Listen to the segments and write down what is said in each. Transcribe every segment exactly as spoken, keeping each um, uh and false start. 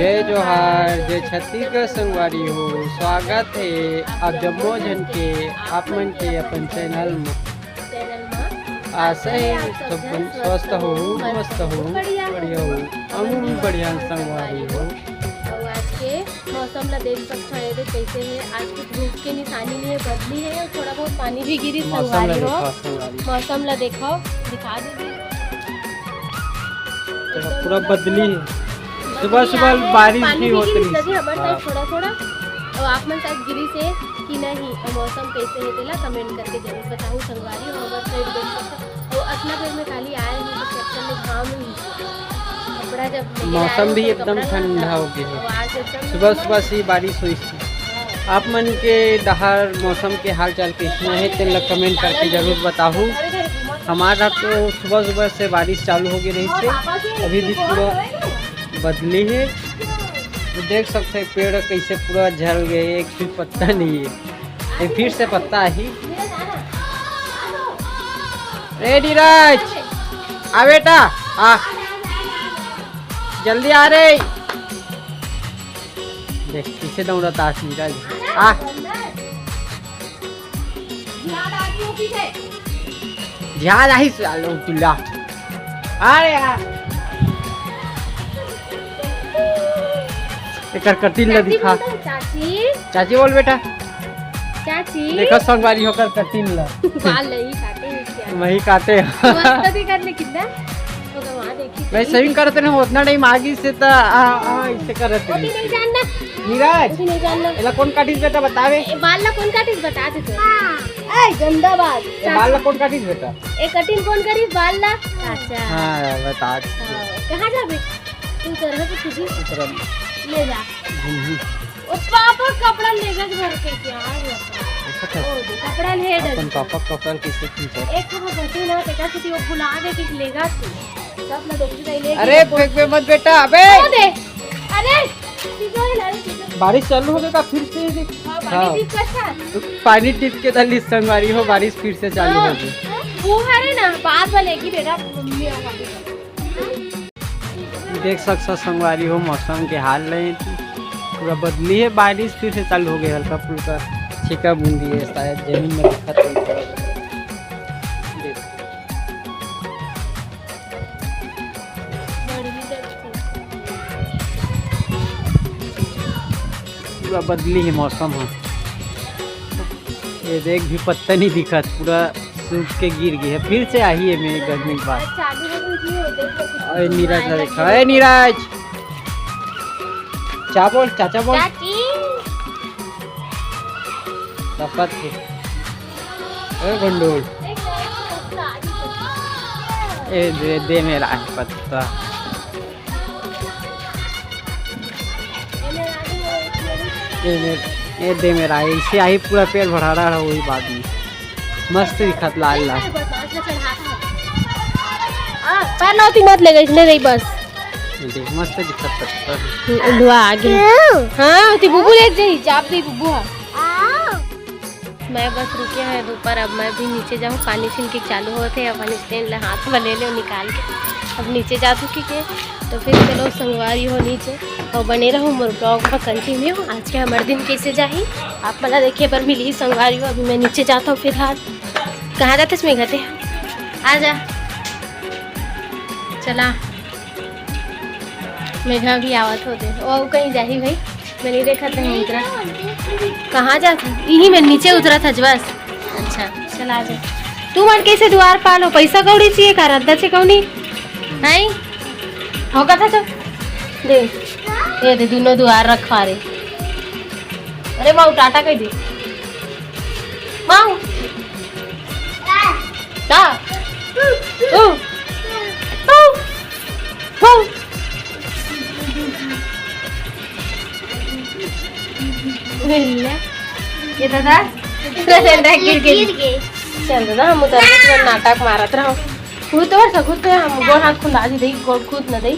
जय जोहार, जय छत्तीसगढ़ संगवारी हो। स्वागत हे आप जम्मो झन के, आप मन के अपन चैनल म। आशा हे सब झन स्वस्थ हो, मस्त हो, बढ़िया हो। हमू भी बढ़िया संगवारी हो। अउ आज के मौसम ला देख सकथो, ये देख कैसे हे। आज कुछ धूप के निशानी नहीं है, बदली है और थोड़ा बहुत पानी भी गिरी। संगवारी हो, मौसम ला देखो, दिखा दीजिए। पूरा बदली है। सुबह सुबह बारिश भी होत रहिस। हमारे साइड थोड़ा थोड़ा। और आप मन साइड गिरी से कि नहीं, और मौसम कैसे है तेला कमेंट करके जरूर बताओ संगवारी। और हमारे साइड देख सकते हो, और अतना बेर में काली आए हैं तो चक्कर में घाम ही। कपड़ा जब लेके आए मौसम भी तो एकदम कपड़ा ठंडा हो गया है। और आज एकदम सुबह सुबह से ही बारिश हुई थी। आप मन के डहार मौसम के हाल चाल कैसे है, तेन ला कमेंट करके जरूर बताहू। हमारा तो सुबह सुबह से बारिश चालू हो गई रही थी, अभी भी पूरा बदली है। तो देख सकते हैं पेड़ कैसे पूरा झड़ गए, एक भी पत्ता नहीं है। ये फिर से पत्ता ही। ए नीरज, आ बेटा, आ, जल्दी आ रे। देख कैसे दौड़ता आज नीरज। आ, ध्यान आही सालो पिल्ला। अरे यार, एकर कटिंग ला दिखा। चाची। चाची बोल बेटा। चाची। देखो संगवारी हो एकर कटिंग ला। बाल नहीं काटे हैं क्या? वही काटे। मस्त भी कर ले कितना। वो तो वहाँ देखी मैं थी। सेविंग करत रहे उतना टाइम आगी से त आ, आ, इसे करत रहे। नहीं जानना। नीरज, नहीं जानना। एला कौन काटिस बेटा बतावे? ए, बाल ला कौन काटिस बता दे तो। ए, गंदा बाल। ए, बाल ला कौन काटिस बेटा? ए, कटिंग कौन करिस बाल ला? अच्छा। हाँ, बता दे। हाँ, कहाँ जाबे? तू उतर है तो तुझे उतर। ले जा। हम्म। ओ पापा कपड़ा लेगा घर के क्या है? ऐसा कर। ओ दे, कपड़ा ले डर। अपन पापा कपड़ा कैसे खींचा? एक तो वो बचे ना, तेरा किसी को बुला दे कि लेगा तू। सब ना देखी नहीं लेगी। अरे फेंक बे मत बेटा, अबे। ओ दे। अरे, सीधा है ना, सीधा। बारिश चालू हो गई का फिर से? देख। हाँ, हाँ। पानी भी इकट्ठा। पानी टिप के डाली संगवारी हो, बारिश फिर से चालू हो गई। वो है ना, बाद में लेगी बेटा, मम्मी आवाज। देख सकथो संगवारी हो मौसम के हाल ले, पूरा बदली है, बारिश फिर से चालू हो गई, हल्का फुल्का छीका बूंदी है, शायद जमीन में दिखत नहीं थोड़ा बहुत। देख। पूरा बदली है मौसम है। ये देख भी पत्ता नहीं दिखत, पूरा सूख के गिर गई है। फिर से आई है मेरे गर्मी के बाद। चालू हो गई थी, वो देख लो कितनी अरे नीरज, अरे नीरज, चा बोल, चाचा बोल। चाची। तपत है। ए गुंडूल। ए दे, दे मेरा पत्ता। ए, ए दे मेरा, ऐसे आई पूरा पेट भरा रहा, वही बात में मस्त दिखत लाल लाल। पैर नौती मत लेगा, इसने नहीं बस। ये देख, मस्त दिखत पत्ता। धुआ आगे। हाँ, ती बुबू ले जाई, चाप दे बुबू हा। मैं बस रुके हैं ऊपर, अब मैं भी नीचे जाऊँ। पानी छिनके चालू होत हे, अपन स्टैंड ला हाथ में ले ले निकाल के अब नीचे जा चुकी के। तो फिर चलो संगवारी हो नीचे और बने रहो मोर ब्लॉग में कंटिन्यू। आज के हमर दिन कैसे जाही आप मला देखे बर मिली संगवारी हो। अभी मैं नीचे जाता हूँ फिलहाल। कहाँ जाते इसमें घर? आ जा, चला। मेघा भी आवत होते। वो कहीं जाही भाई, मैं नहीं देखा था उतरा। कहाँ जात? यही मैं नीचे उतरा था बस। अच्छा, चला जा। तू मन कैसे दुआर पालो? पैसा कौड़ी चाहिए का? रद्दा छे कौनी? नहीं? होगा था तो? दे। ये दे, दोनों दुआर रखवा रहे। अरे माऊ, टाटा कह दे। माऊ। टा। ऊ। ऊ। ऊ। ये दादा, गिर गिर गिर गए। चल दादा, हम उतर के तुमन नाटक मारत रहो। खुद तो और सब खुद तो हम गोड़ हाथ खुंदा दी दे, गोड़ खुद न दे।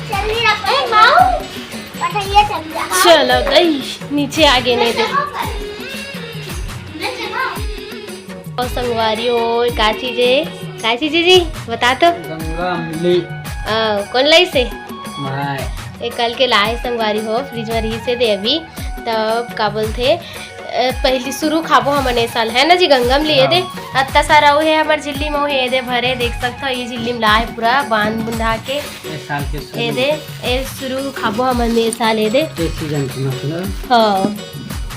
चल रही रख। ए, माऊ। पटैया चल जा। चलो गई, नीचे आगे नहीं दे। और संगवारी हो, का चीज है? का चीज है जी? बता तो। गंगा अमली। अ, कोन लाइस हे? भाई। ए, कल के लाए संगवारी हो, फ्रिज में रहिस हे दे अभी। तब का बोलथे, अ, पहली सुरू खाबो हमन ए साल, है ना जी, गंगम ली, ए दे। हाँ। अत्ता सारा उहे हमर झिल्ली में उहे, ए दे भरे, देख सकथो, ये झिल्ली में लाए पूरा बांध बुंधा के। ए साल के सुरू। ए दे, ए सुरू खाबो हमन ए साल, ए दे। ए सीजन के मतलब। हाँ,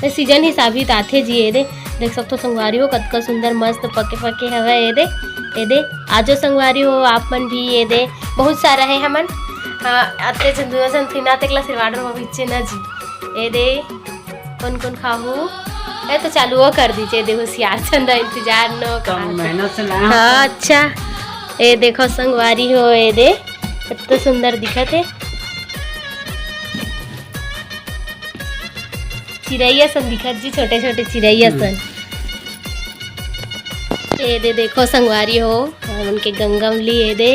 ए सीजन हिसाब ही त आथे जी, ए दे। देख सकथो संगवारी हो, कतका सुंदर मस्त पके पके हवय, ए दे, ए दे। आजो संगवारी हो, आप मन भी, ए दे, बहुत सारा है हमन। हाँ, अते झन, दुनो झन फिरना तेकला सिरवाडर में बिच्चे ना जी। ए दे, कोन कोन खाहू? ए तो चालू वो कर दीजिए, देखो सियार चंदा इंतजार न कम कर। मेहनत से लाया हाँ, हूँ। अच्छा। ए देखो संगवारी हो, ए दे, कतका सुंदर दिखत हे। चिरैया सन दिखत जी, छोटे छोटे चिरैया हम्म। सन। ए दे देखो संगवारी हो, हमन के गंगम ली, ए दे,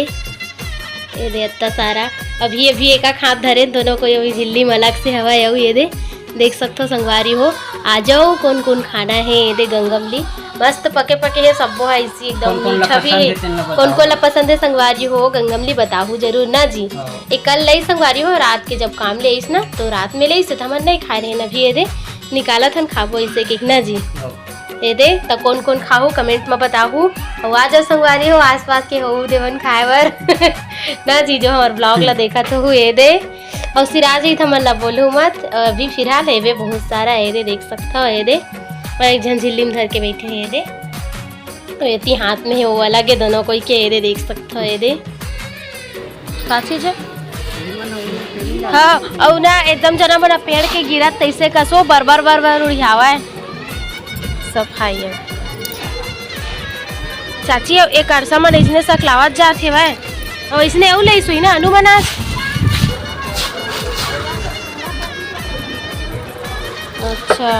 ए दे अत्ता सारा। अभी, अभी एक हाथ धरे, दोनों कोई अभी झिल्ली में अलग से हवा अउ, ए दे देख सकथो संगवारी हो। आ जाओ, कोन कोन खाना है, ए दे गंगम ली मस्त पके पके है, सब्बो है इसी एकदम कोन कोन ला मीठा भी पसंद है। है, तेन ला कोन बताओ। कोन ला पसंद है संगवारी हो, गंगम ली बताहू जरूर ना जी। हाँ। ए कल लई संगवारी हो, रात के जब काम ले आइस ना, तो रात में ले आइस, तो हमन नहीं खाए रहे ना, अभी ए दे निकालत हन, खाबो इसे के ना जी। हाँ। ए दे, त कोन कोन खाहू, comment म बताहू। अउ आ जाओ संगवारी हो, आसपास के हो देवन खाए बर। ना जी, जो हमर vlog ला देखत हो, ए दे। अउ सिराज ही हमन ला बोलू मत, अभी फिलहाल एबे बहुत सारा, ए दे, देख सकथो, ए दे। अउ एक झन झिल्ली में धर के बैठे हे, ए दे। तो एती हाथ में है वो अलग है, दोनों कोई के, ए दे, देख सकथो, ए दे। का चीज है? हाँ, अउ ना एकदम जना मना पेड़ के गिरत तैसे कसो बर बर बर बर उड़ियावा है। सफाई है। चाची, एक अरसा मन इसने सकलावत जात हेवय। अउ इसने अउ ले सुई ना अनु मना। अच्छा।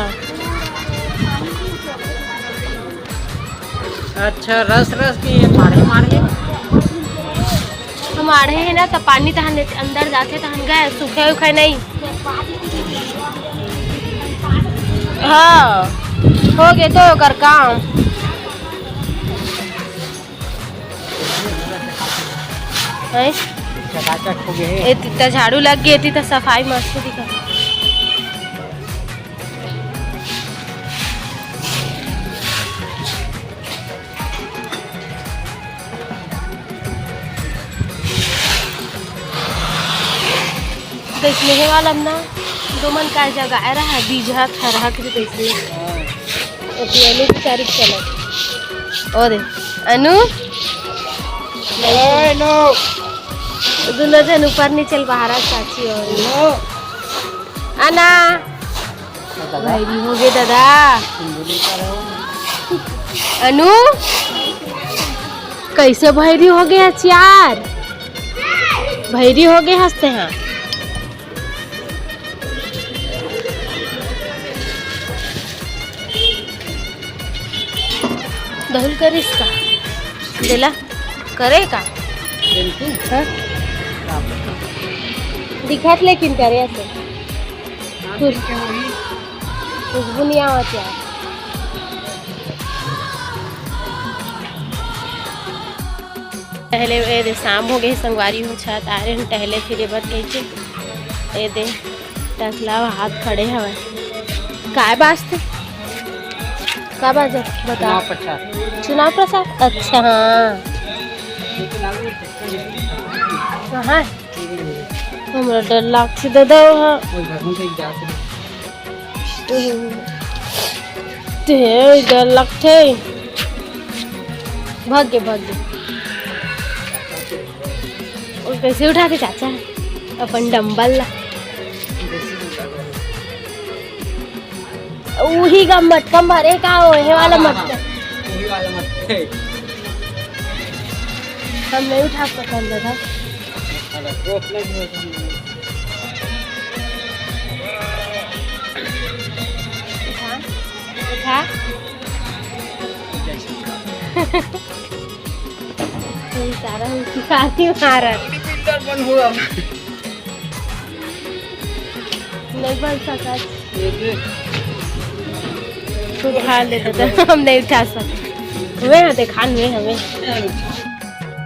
अच्छा, रस रस के ये माढ़े माढ़े। हम आढ़े हे ना, त पानी तहन अंदर जाथे, तहन गए, सूखे उखे नहीं। हाँ, हो गए तो ओकर काम। हैं? चकाचक हो गए। ए, तित्ता झाड़ू लग गए, तित्ता सफाई मस्त दिखा। तइसने हे वाला ना, दो मन का जगह आ रहा, बीज हा, थरहा के तइसने। हाँ। ओके, अनु की तारीफ चलो। ओ दे, अनु? ए, नो। दोनों जन ऊपर नीचे बाहर आ, चाची और नो। अना। भैरी हो गए दादा। अनु, कैसे भैरी हो गए हस यार? भैरी हो गए हंसते हैं। दहुल करिस का? देला करे का? बिल्कुल। हाँ? दिखत लेकिन करे ऐसे। खुश-, खुशबू नहीं आवत यार। टहले, ए दे, शाम हो गए, संगवारी हो छत आ रहे हैं, टहले फिरे बर कहिके। ए दे, टकला हाथ खड़े हवय। काय बाजते? का बाजत? बता। चुनाव प्रचार। चुनाव प्रचार? अच्छा, हाँ। कहाँ? हमरा डर लागथे दादा, ओहा। ते डर लागथे। भाग गे, भाग गे। वो कैसे उठाथे चाचा अपन डंबल ला? उही का मटका मारे का, ओहे वाला हाँ, हाँ, मटका। उही वाला मटका। हम नहीं उठा सकन दादा। अरे, चोट लग गया था। उठा, उठा। ये सारा हम सिखाती मारत। Bodybuilder बन हुआ। नहीं बन सकत। ये देख। तू उठा ले दादा, हम नहीं उठा सकते। हमें हाँ देखा, हमें, हमें।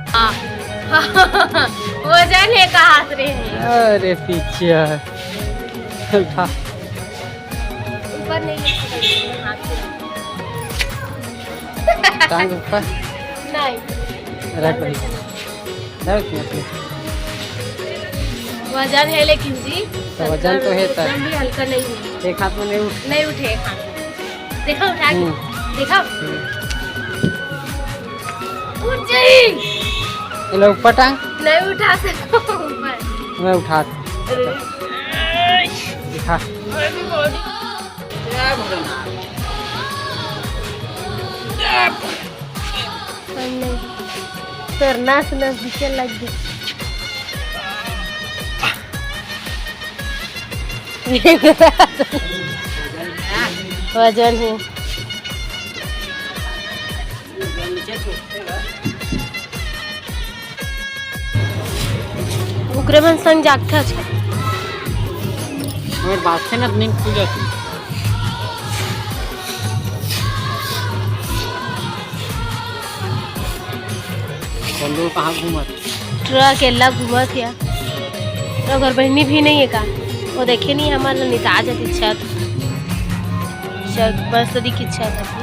हाँ। वजन हे कहात रहे। अरे पीछे है। उठा। ऊपर नहीं, हाथ से। टांग ऊपर। नहीं। रख भाई। रख अपने। वजन है लेकिन जी। तो वजन तो है, एकदम भी हल्का नहीं है। एक हाथ में नहीं उठ- नहीं उठे एक हाथ। देखो उठा के। हम्म। देखो। हम्म। उठ जाई। ये लो ऊपर टांग। नहीं उठा सको ऊपर। मैं उठा। अरे। उठा। नहीं। तोर नास नास दिखे लग गई। वजन है। ओकरे मन संग जागथे अच्छा। हमर बात है ना, नींद खुल जाती। बंदूक कहाँ घूमत? ट्रक एला घूमत हे। तो घर बहनी भी नहीं है का? वो देखे नहीं, हमारे नैनीताल जाती छत। छत, बस तो दिखी छत अपनी।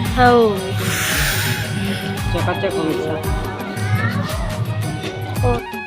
हाँ। चकाचक हो गई छत। ओ।